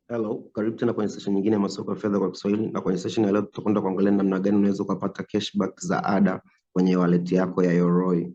Hello, karibu tena kwenye session nyingine ya masoko ya fedha kwa Kiswahili, na kwenye session ya leo tutakwenda kuangalia namna gani unaweza ukapata cashback za ada kwenye wallet yako ya Yoroi.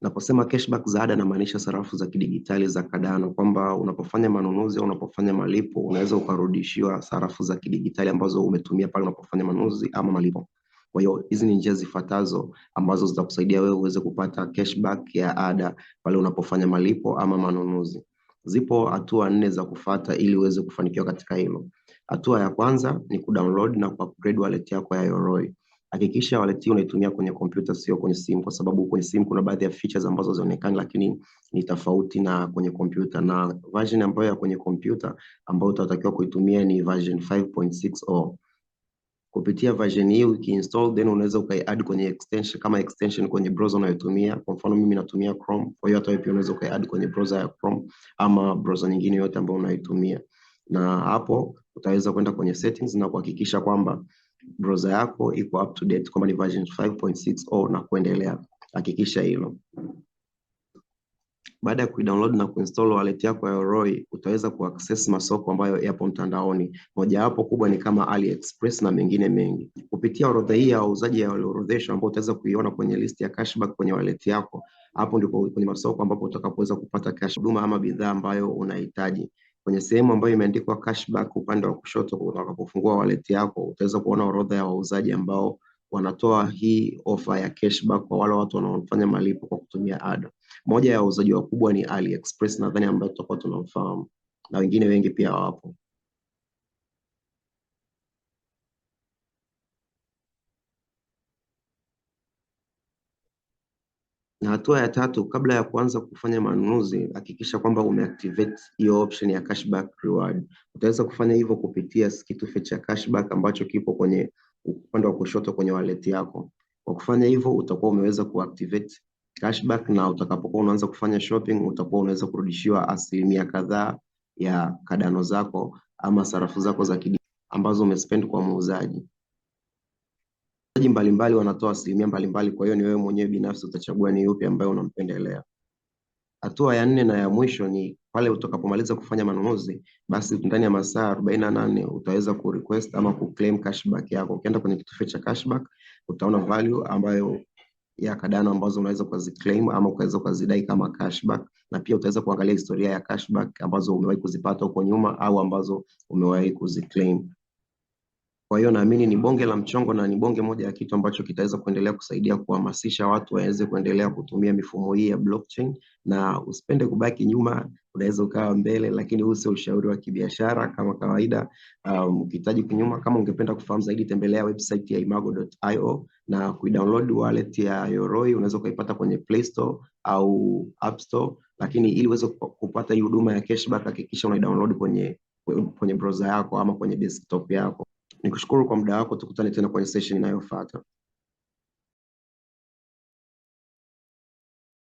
Naposema cashback za ada namaanisha sarafu za kidigitali za Cardano, kwamba unapofanya manunuzi au unapofanya malipo unaweza ukarudishiwa sarafu za kidigitali ambazo umetumia pale unapofanya manunuzi ama malipo. Kwa hiyo hizi ni njia zifuatazo ambazo zitakusaidia wewe uweze kupata cashback ya ada pale unapofanya malipo ama manunuzi. Zipo hatua nne za kufata ili uweze kufanikiwa katika hilo. Hatua ya kwanza ni kudownload na kuupgrade wallet yako ya Yoroi. Hakikisha wallet hii unaitumia kwenye kompyuta, sio kwenye simu, kwa sababu kwenye simu kuna baadhi ya features ambazo hazionekani, lakini ni tofauti na kwenye kompyuta. Na version ambayo ya kwenye kompyuta ambayo utatakiwa kuitumia ni version 5.6.0. Kupitia version hii ukiinstall, then unaweza ukaiadd kwenye extension, kama extension kwenye browser unayotumia. Kwa mfano mimi natumia Chrome, kwa hiyo hata wewe pia unaweza ukaiadd kwenye browser ya Chrome ama browser nyingine yote ambayo unaitumia, na hapo utaweza kwenda kwenye settings na kuhakikisha kwamba browser yako iko up to date, kwamba ni version 5.6.0 na kuendelea. Hakikisha hilo. Baada ya kuidownload na kuinstall wallet yako ya Yoroi, utaweza kuaccess masoko ambayo yapo mtandaoni. Mojawapo kubwa ni kama AliExpress na mengine mengi. Kupitia orodha hii ya wauzaji walioorodheshwa ambao utaweza kuiona kwenye list ya cashback kwenye wallet yako, hapo ndipo kwenye masoko ambapo utakapoweza kupata cash huduma ama bidhaa ambayo unahitaji. Kwenye sehemu ambayo imeandikwa cashback upande wa kushoto, utakapofungua wallet yako utaweza kuona orodha ya wauzaji ambao wanatoa hii ofa ya cashback kwa wale watu wanaofanya malipo kwa kutumia ada. Moja ya wauzaji wakubwa ni AliExpress nadhani ambayo tutakuwa tunamfahamu na wengine wengi pia wapo. Na hatua ya tatu, kabla ya kuanza kufanya manunuzi, hakikisha kwamba umeactivate hiyo option ya cashback reward. Utaweza kufanya hivyo kupitia kitufe cha cashback ambacho kipo kwenye upande wa kushoto kwenye wallet yako. Kwa kufanya hivyo, utakuwa umeweza kuactivate cashback, na utakapokuwa unaanza kufanya shopping utakuwa unaweza kurudishiwa asilimia kadhaa ya Cardano zako ama sarafu zako za kidijitali ambazo umespend kwa muuzaji. Wauzaji mbalimbali wanatoa asilimia mbalimbali, kwa hiyo ni wewe mwenyewe binafsi utachagua ni yupi ambaye unampendelea. Hatua ya nne na ya mwisho ni pale utakapomaliza kufanya manunuzi, basi ndani ya masaa 48 utaweza kurequest ama kuclaim cashback yako. Ukienda kwenye kitufe cha cashback utaona value ambayo ya Cardano ambazo unaweza ukaziclaim ama ukaweza ukazidai kama cashback, na pia utaweza kuangalia historia ya cashback ambazo umewahi kuzipata huko nyuma au ambazo umewahi kuziclaim. Kwa hiyo naamini ni bonge la mchongo na ni bonge moja ya kitu ambacho kitaweza kuendelea kusaidia kuhamasisha watu waweze kuendelea kutumia mifumo hii ya blockchain, na usipende kubaki nyuma, unaweza ukawa mbele, lakini huu sio ushauri wa kibiashara kama kawaida. Ukihitaji kunyuma, kama ungependa kufahamu zaidi, tembelea website ya imago.io na kuidownload wallet ya Yoroi unaweza ukaipata kwenye Play Store au App Store, lakini ili uweze kupata hii huduma ya cashback hakikisha unaidownload kwenye browser yako ama kwenye desktop yako. Nikushukuru kwa muda wako, tukutane tena kwenye session inayofuata.